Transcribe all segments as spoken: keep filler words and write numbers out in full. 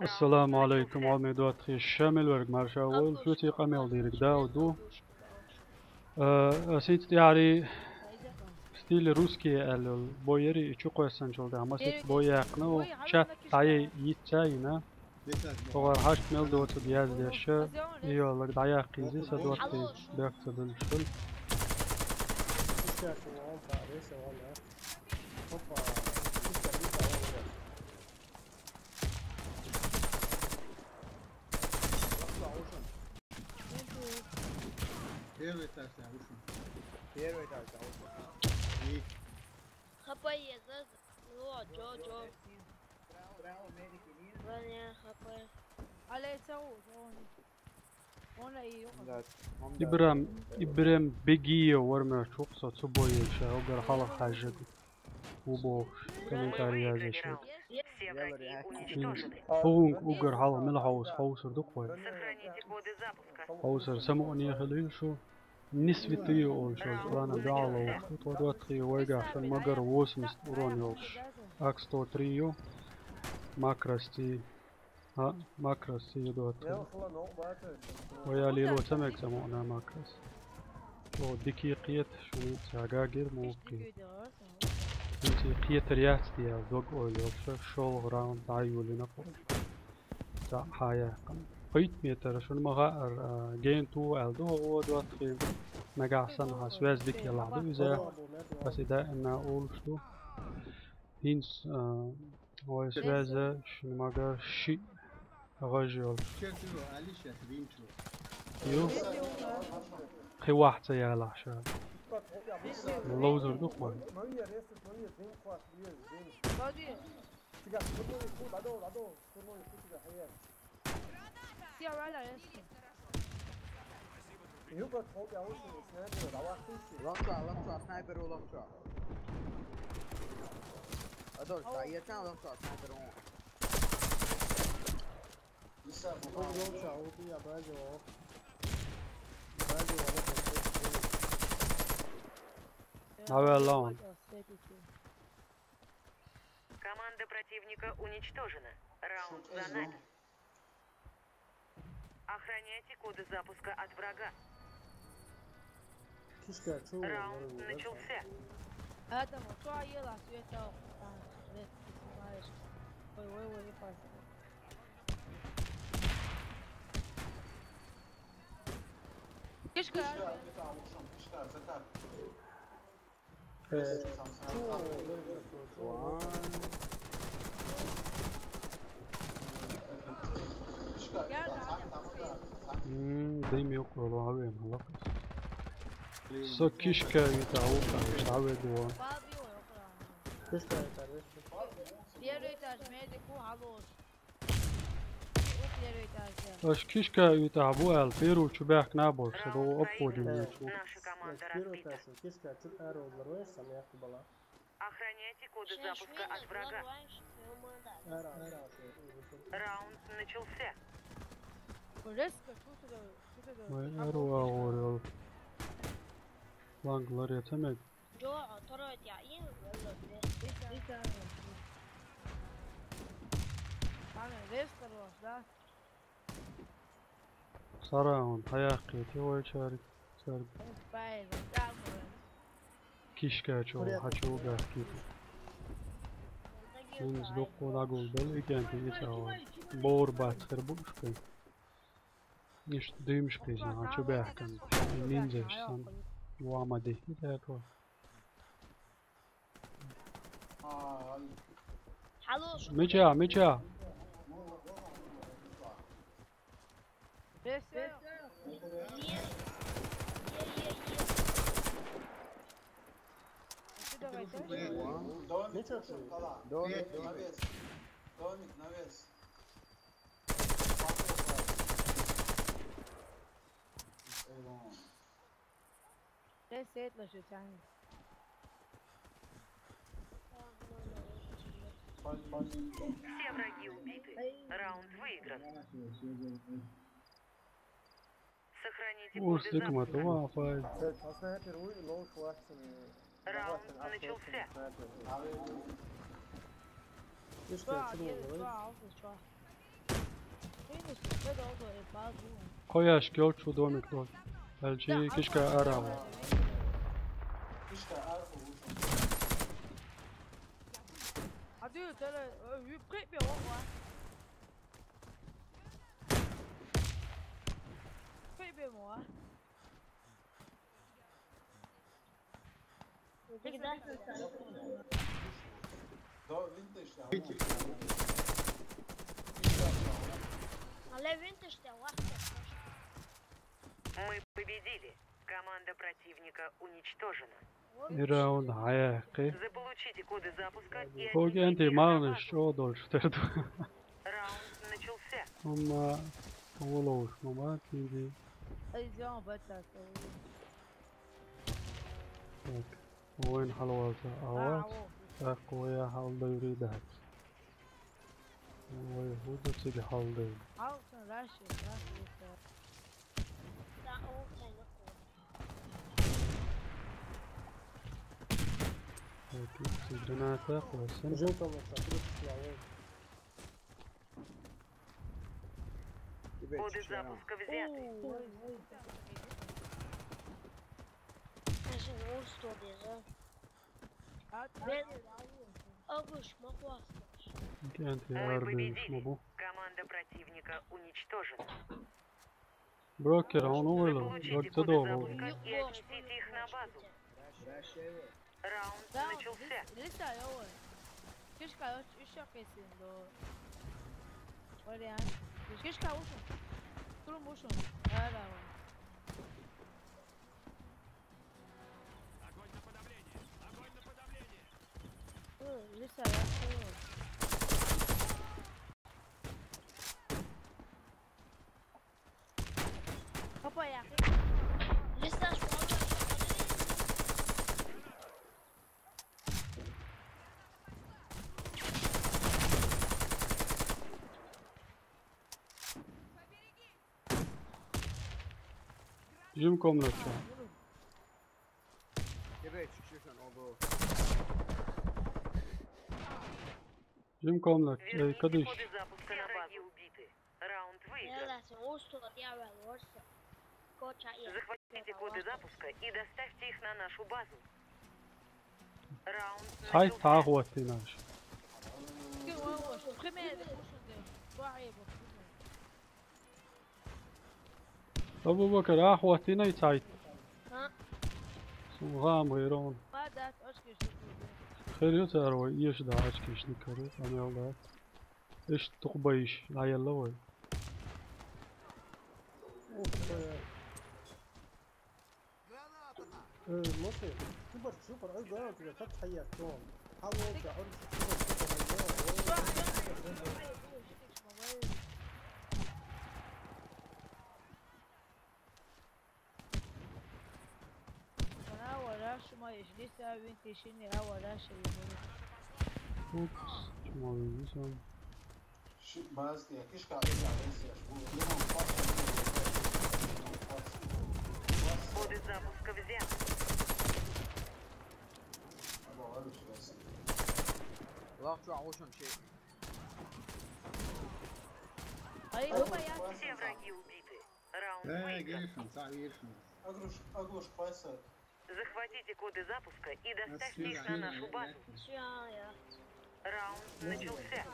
Ассаламу алейкум, ӀалмайдоттагӀий, ша мел верг марша войла, шуца къамел дийриг Дауд ду. Э, синца тӀехьарий стиль русский аьлла йола бой яри, и чу кхоьссанчул тӀехьа масех бой яьккхина, чат дӀаяй йицца йина. Оха хьашт мел доцург яздеш, и йоллаг дӀаяккхийзи, са доттагӀий бехк ца дуьллуш хуьлу. Первый этаж, да, ушел. Первый этаж, да, ушел. И Хапай я, да? Ну, а чё, чё? Броня, хапай. Ибрам, Ибрам Бегиев вара моьттуш ву-кх со цу бойе ша, уггар хьалха хьаьжжиг ву бохуш, комментарий язъеш верг. Все враги уничтожены. ХӀунга уггар хьалха мила хьовса, хьовсур ду-кх вай? Сохраните коды запуска. Хьовсар самукъане хилийла шу. Не святые олуш йолчу Ӏиланан дуьхьал ловзуш ду тхо, доттагӀий, вайгахь шун магар восемьдесят урон йолуш. Ак сто три ю, макрости. А, макрости ю доттагӀий. Вай лело ца мега самукъана макрос. О, дика кхета, шуна цхьа гагира муха кхета. ХӀинца кхетар яц те аьлла дог ойла йолуш, шолгӀа раунд дӀайолийна кхо. Цхьаъ хьан яьккхина. Пхийтта метр шуна ма хаьара, а, гена туху аьлла ду хӀокхо, доттагӀий. Нагахь санна хьан связь дика елахь ду иза. Аса и даимна олуш ду. ХӀинца, а, вай связь шуна магар шиъ гӀаж йолуш. Ю? Кхин вахь ца ялахь ша. Ловзур ду-кх вай. Лакха, лакха, снайпер, лакха. Адольф, да, я там лакха, снайпер, он. Навела он. Команда противника уничтожена. Раунд за нами. Охраняйте коды запуска от врага. Раунд начался. Адам, а что ела света? А, нет, ты снимаешь. Ой, ой, ой, не пасти. Кишка. М, дым юкъа вала вен хӀаллакх. Со кишка вита вукъа, шаве дуа. Первый этаж, медику, алло. Аша кишка уьйтӀахь бу аьлла, первый чу баьхкина а болуш, со догӀу обходим йоцу. Охраняйте коды запуска от врага. Раунд начался. Вай, аьру агӀор йолу. Ланг ларе ца мега. Сараунд хьаяккхийти вайчаьрга, цаьрга. Кишка чу хьачу баьхкийти. Хьинца дуккха дӀагулбелла и кемпи и цӀа вара. Бовр бац хир бу уьш кхин. Иштта дуьймаш кхийзина хьан чу баьхкина. И нинзаш санна. Ва ма дихни тӀаккха. Мича, мича? Домик, домик, навес. Домик, навес. Reset, lo что тянет. Все враги убиты. Раунд выигран. Сохраните коды запуска. Раунд начался. Что, а где, что, а, что? Кхо ящик йолчу домик долу. Аьлчи кишка ара ву. Хьан дуьйцу, ара, ой, пхиъ бен вахва. Пхиъ бен ма вахва. Алло, винтиш тӀе вахча. Мы победили. Команда противника уничтожена. Ираунд хьаяьккхи. Заполучите коды запуска и Хоги анти отнесите их на магнаш базу. Чо долчу тера ду. Раунд начался. Амма воловуш ма ма тиди. Ай, зян бача. Так. Вайн хьалавалца ава. ТӀаккха вая хьалдайри дац. Вай хӀу ду цига хьалдай? Хьалцан раши, раши. Так, цига ната кхоьссина. Коды запуска взяты. Бен агуш ма хьоьстуш. Кенти арбевиш ма бу. Команда противника уничтожена. Брокер, он увело. Брокер, ца догу. И отнесите их на базу. Раунд начался. Лиса, йо. Кишка, ещё кисин до. Вариант. Кишка ушун. Турум ушун. Ара. Огонь на подавление! Огонь на подавление! Лиса, я. Папа, я. Лиса, что? Жим комнатка. Тебе чуть-чуть надо было. Жим комнатка. Эй, кадыш. Враги убиты. Раунд выигран. Захватите коды запуска и доставьте их на нашу базу. Раунд Цхьайтта начался. ХьахӀоттийна аша. Абу-Бакар, ахьа хӀоттийна и цхьайтта? Суна гӀама гӀайра хьуна. Хир ю цара вай, эша да очкиш никари, къамел дац. Иштта дукха байш, дӀаелла вай. Ух, э. Э, Моти, супер, супер, ой, главное, тебе как хайя, что? Алло, да, он супер, супер, супер. Упс, чё, молодец, он. Коды запуска взяты. Лахчу а ушун чи. Все враги убиты. Раунд выигран. Захватите коды запуска и доставьте их на нашу базу. Раунд начался.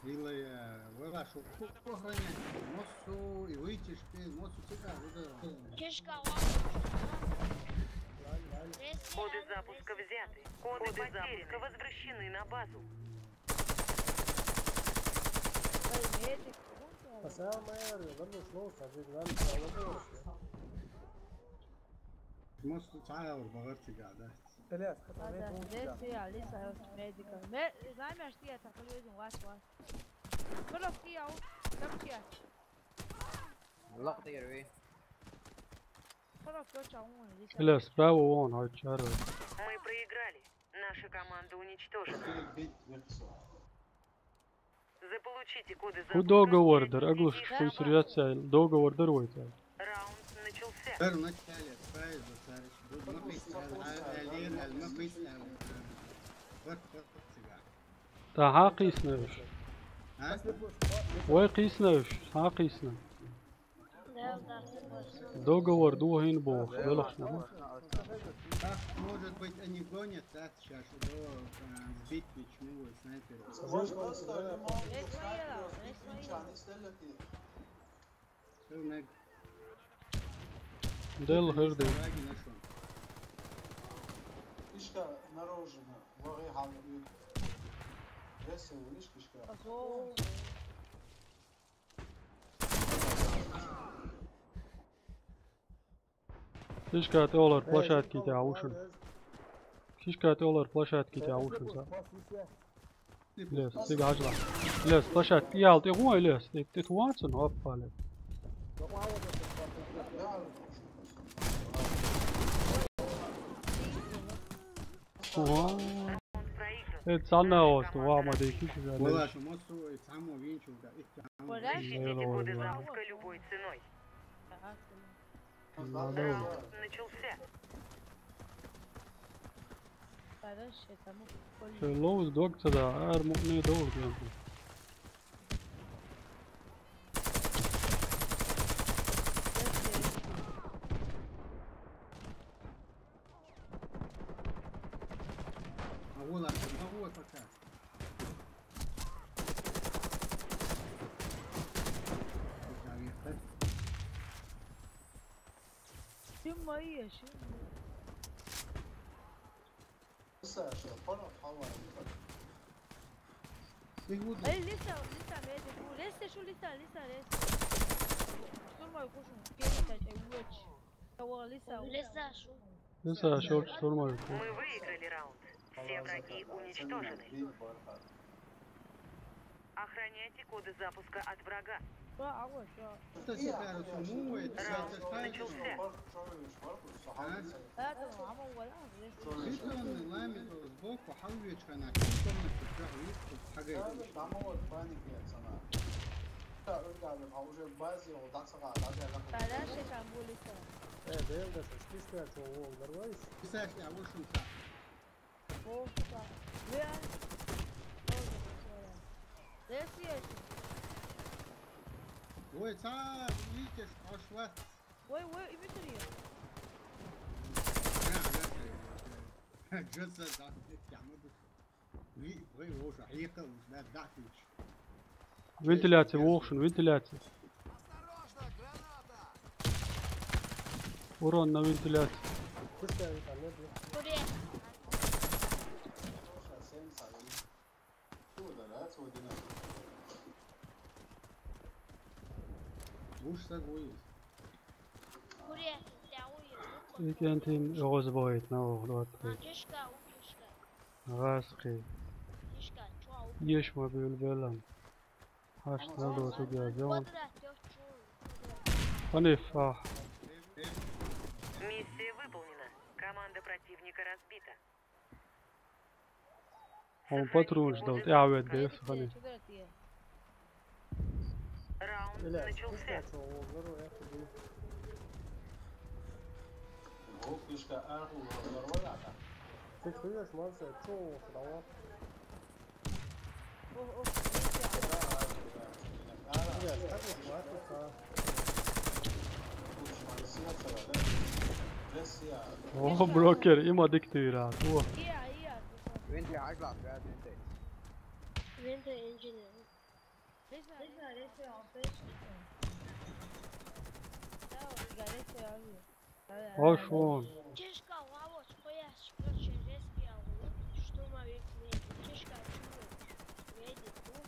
Вилла, вела, шо охранять, моссо и вытяжки, моссо всегда, вот это. Кишка, ладно. Коды запуска взяты. Коды запуска возвращены на базу. Моссо цхьа а вара багӀар цига, да? Ильяс, Ада, Леси, Алиса, Медика. Ме-, знамя, что я так люди, вас, вас. Кулак, я, у, как я? Лак, ты, рви. Бля, справа вон, а чё? Мы проиграли. Наша команда уничтожена. Заполучите коды. Ку запуска договор дар, средней аглуш сети кун шапа. Сурьётся, договор дар войта. Раунд начался. Дар начале, файз, сарыш, бу, махис, ал, ал, алир, ал, махис, ал, вот, вот, вот, сига. Та хьа кхийснавш? А? Вай кхийснавш, хьа кхийсна. Договор ду хин бохуш, белхаш ма. Так, может быть, они гонят, да, сейчас, до, э, сбить почему снайпер. Дел херде. Ишка наружно, ваги хал. Если улиш кишка. Ишка тӀе олар площадки тӀе авушун. Ишка тӀе олар площадки тӀе авушун са. Лес, тига хьажла. Лес, площадки ял тӀе гой лес. Тига тӀе туацун, оппа лес. Ого. Э, цана ост, ва ма де киш за. Вала, шумо су, э, само винчу, да, их там. Подождите, буду запуска любой ценой. Надо. Раунд начался. Хорошо, там. Шо лоуз дог цада, ар мукне дог дог. А вот, а вот пока. Ты мои, а что? Саша, пора, пора. Эй, лиса, лиса, меди, ку, лиса, шу, лиса, лиса, лиса. Штурмовой кушун, передать, эй, уэч. Кого лиса, лиса, шу. Лиса, шу, штурмовой ку. Мы выиграли раунд. Все враги уничтожены. Охраняйте коды запуска от врага. Что, а вот, что? Раунд начался. Поэтому, а мы вот, а, здесь. Сбоку хьалвечка на, комнату всё, и хагай. Уже в базе, вот так сага, даже я как. Хороший там были-то. Э, да я даже списка, что он, нормально? Писать, я вышел так. Ой, ца, видишь, ошла. Ой, ой, и быстрее. Джоза, да, я могу. Ви, ой, ой, ой, ой, ой, ой, ой. Вентиляция, вохшин, вентиляция. Урон на вентиляцию. Пускай там, нет, нет. Куре. Уж так будет. Куре, я уйду. Икентин оғыз бойтна оғлуат. А, кешка, у кешка. Ғасқи. Кешка, чуа, у. Еш мобил белан. Хаш надо вот сюда, взял. Квадрат, я чуа. Ханиф, а. Миссия выполнена. Команда противника разбита. Он патрон ждал, ты авет, да, сохрани. Раунд начался. Ты слышишь, Марса, чё он сдавал? О, брокер, има диктира. О. Винти, I got bad, винти. Винти инженер. Ошон. Чешка, лавоч, пояс, короче, резкий, а вот, что мы ведь не, чешка, чего? Едет, ну.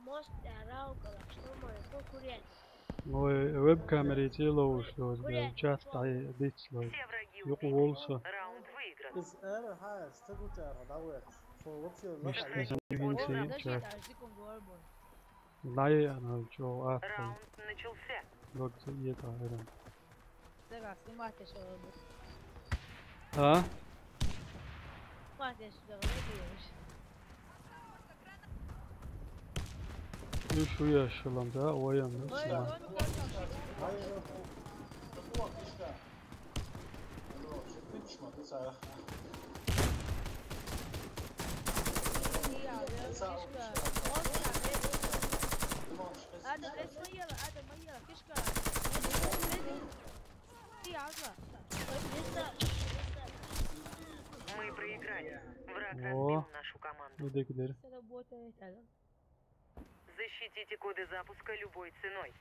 Мост, э, раукала, что мы, ну, курять. Ой, веб-камери цело ушло, чат тай дицло. Юку волсо. Раунд выигран. Из эра хая, стыгу чара, да, вы. Мишта заминси чат. Лай, она чё, а. Раунд начался. Логцы ета, эра. Раз, снимать ещё надо. А? Снимать ещё надо, видишь. Ишуя шылам да, оян да, Ой, снимай. он как вообще. Hayır. Bak işte. Yok, çıktı düşman. Sen Я, я, фишка. Он там, э, Tamam. Адам, э, смотри, Адам, смотри, фишка. Ты, Аза. Мы проиграли. Враг О. разбил нашу команду. Evdekileri. Работает, Адам. Защитите коды запуска любой ценой.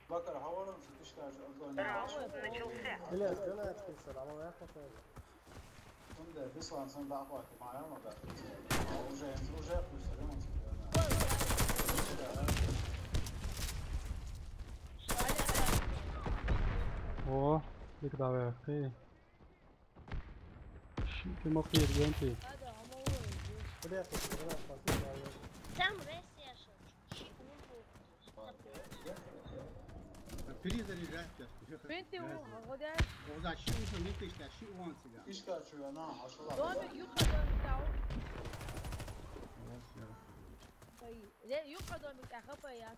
Bakar, havalan şu kışkar şu. Раунд начался. Блядь, ты на очки сюда, а я пока. Şimdi biz lan sen daha bak, maya mı da? Уже, уже yapmışlar ama. О, dik dawe. Hey. Şimdi kim okuyur, genç? Адам, а мы уже. Блядь, ты сюда, спасибо. Там Ресси ошибся. Перезаряжать сейчас. Пенте у, вот я. Ozan, şimdi sen ne peşler, şimdi on silah. Kışkar şu yana, aşılar. Домик, юха домик, да. Эй, юха домик, а хапа я.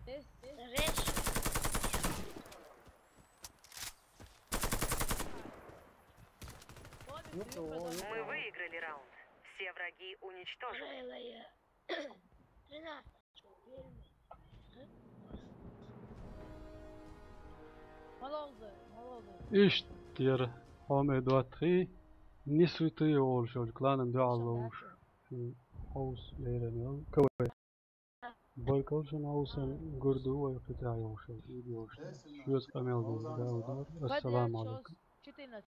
Здесь, здесь. Ресси. Домик, Ну, юха то, домик. Мы выиграли раунд. Все враги уничтожены. Ой-ой-ой. Ренат. Молодцы, молодцы. Ишter, hom edwatri, nisvitri ol şol klanen de alloş. Şu haus leeren yol. Kawai. Barkal şun hausen gurdu ve kıta yol şol. Video şol. Şu yaz kamel de. Assalamu alaikum. четырнадцать.